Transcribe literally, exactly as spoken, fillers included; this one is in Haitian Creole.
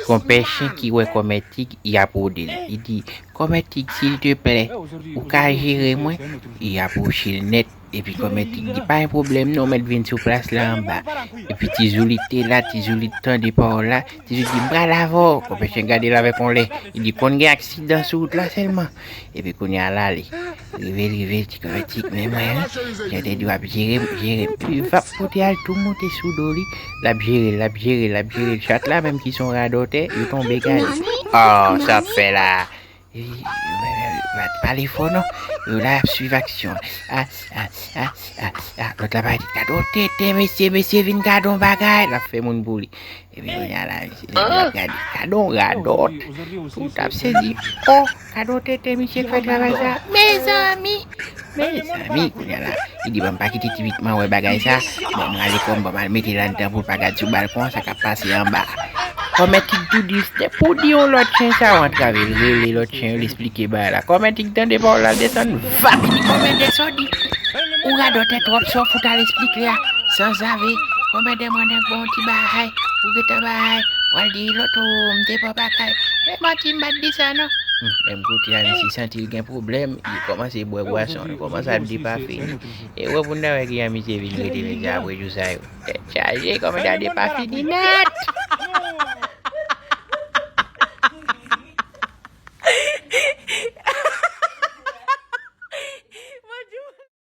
Konpè chen ki wè kòmè tig, y ap rode l. Li di, "Kòmè tig, silteplè, ou ka jere mwen?" Y apwoche l nèt. Epi kòmè tig di, "Pa gen pwoblèm non, w mèt vin sou plas la anba." Epi ti Zoulit te la, ti Zoulit tande pawòl la, ti Zoulit di, "M pral avè w." Kòmè chen gade l avèk yon lè. Li di, "Konn gen aksidan sou wout la sèlman." Epi kounye a l ale. Rive l rive, ti kòmè tig, "Men mwen wi, jan te di w ap jere m, jere m." Epi vap pote al tou monte sou do li. L ap jere l, l ap jere l, l ap jere l. Chat la menm ki se yon radòtè, yo tonbe gade. Oh, sa ap fè la. Epi, yo menm, yo pa t pale fò non. Yo la ap swiv aksyon. Ah, ah, ah, ah, ah. Lòt la pa di, "Gade yon tenten, mesye, mesye, vin gade yon bagay." L ap fè moun pou li. Epi kounye a la, misye, l ap gade, "Gade yon radòt." Ou t ap sezi. Oh, gade yon tenten, misye k fè travay sa. Mezanmi, mezanmi, kounye a la, li di, "Ban m pa kite ti pitman wè bagay sa. Ban m rale kò m, ban m al mete l anndan pou l pa gad sou balkon, sa k ap pase anba." Kòmè tig tou di, "Depi w di yon lòt chen sa, w antrave l." Rele lòt chen yo, l esplike bagay la. Kòmè tig tande pawòl la, l desann, vap, li di, "Kòmè, dèsè w di. Ou radòtè twòp, sa w fout al esplike a. Sanzave, kòmè dèmwandèk bon ti bagay, ou gentan bagay, w al di lòt ou, m te pa bagay. Men manti, m pa t di sa non." Hmm, menm kote a, misye santi l gen pwoblèm, li kòmanse bwè bwason, li kòmanse ap depafini. E wè pou n ta wè kijan misye vin rete mesye apre jou sa yo. Tèt chaje, kòmè ta depafini nèt.